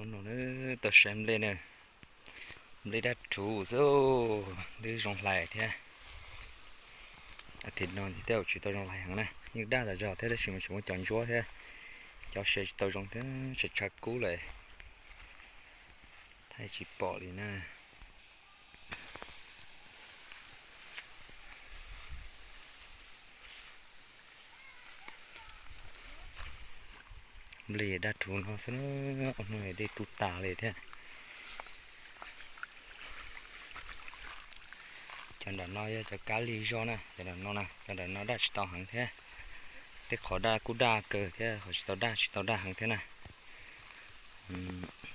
Hnub no tau saib nplej na, nplej daj rhuv xwb, twb zoo hlais thiab. As thiv no ces tej zaum tsis tau zoo hlais heev na, yeej daj tas zog thiab tab sis mas tseem muaj cov ntsuab thiab, cov se tsis tau zoo thiab, tshav tshav kub lawm, thaij tsis pom li na. Nplej daj rhuv no xwb, ua hnub dej tu tas li thiab. Cov nram no yog cov kab lig zog na, cov nram no na, cov nram no daj tsis tau heev thiab. Tej qhov daj kuj daj kawg thiab, qhov tsis tau daj tsis tau daj heev thiab na.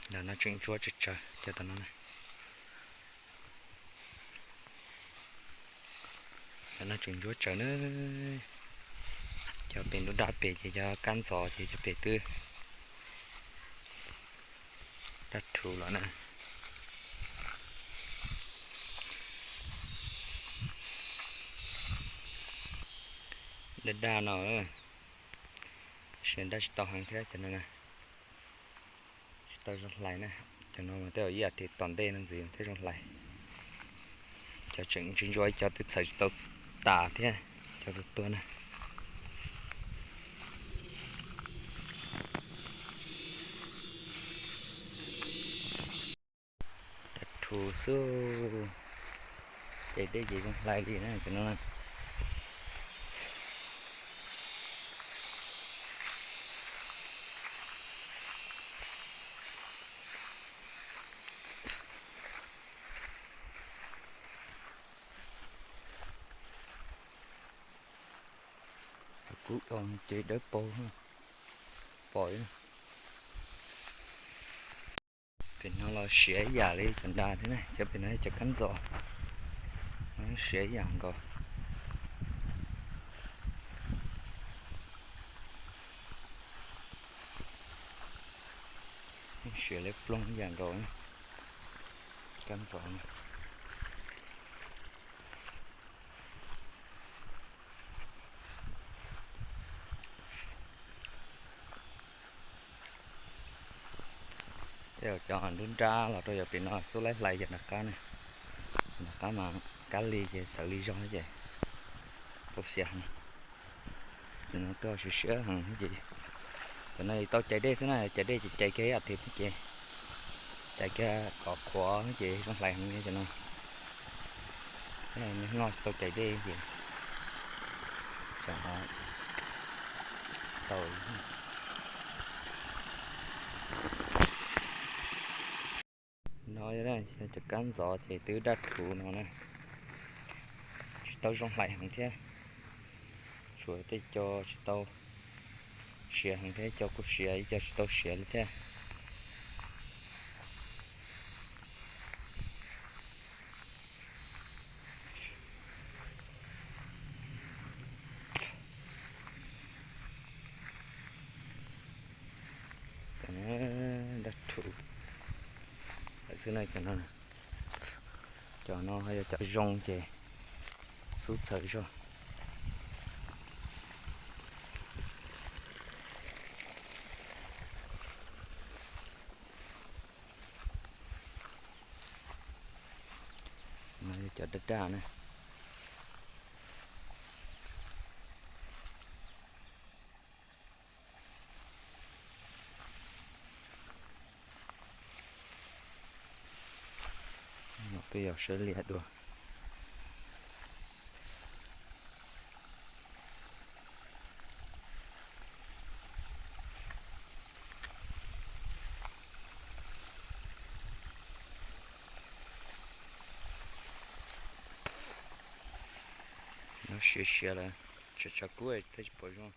Nram no tseem ntsuab tsawv tsawv cov tom no na. Cov no tseem ntsuab tsawv na. Cov pem nruab nrab pem ces cov kab ntxov ces cov pem twb daj rhuv los na. Daj daj no, tab sis daj tsis tau heev thiab cov no na. Tsis tau zoo hlais na. Cov no mas tej zaum ib as thiv tom ntej no ntxiv thiaj zoo hlais. Cov tseem ntsuab ntsuab, cov twb txhawv tsis tau tas thiab, cov tuag tuag na. Daj rhuv xwb, ces dej ces zoo hlais li na cov no. Kuv ces dawb paug pom. Pem no los siav ib yam li cov nrad thiab na, cov pem no yog cov kab ntxov, siav ib yam nkaus. Siav li ploog ib yam nkaus, kab ntxov no. Tej zaum cov nruab nrab los rau yav pem no xub laib hlais yam nram qab na. Nram qab mas kab lig ces txawv li zog ces tau siav heev. Cov no tuaj siav siav heev ces, cov no tau cais dej xwb na, cais dej ces cais kiag ib as thiv ces, cais kiag kom qhuav ces zoo hlais heev li cov no. Noj tsis tau cais dej ces tseem tau. No yog cov kab ntxov ces twb daj rhuv no na, tsis tau zoo hlais heev thiab. Tshuav tej co tsis tau siav heev thiab, co kuj siav, ib co tsis tau siav li thiab. Daj rhuv lawm xwb na cov no. Cov no yog cov zoo ces xub txhawv zog. No yog cov daj daj na. Peb yog saib liaj dua. No siav siav lawm, tshav tshav kub thiaj tsis pom zoo.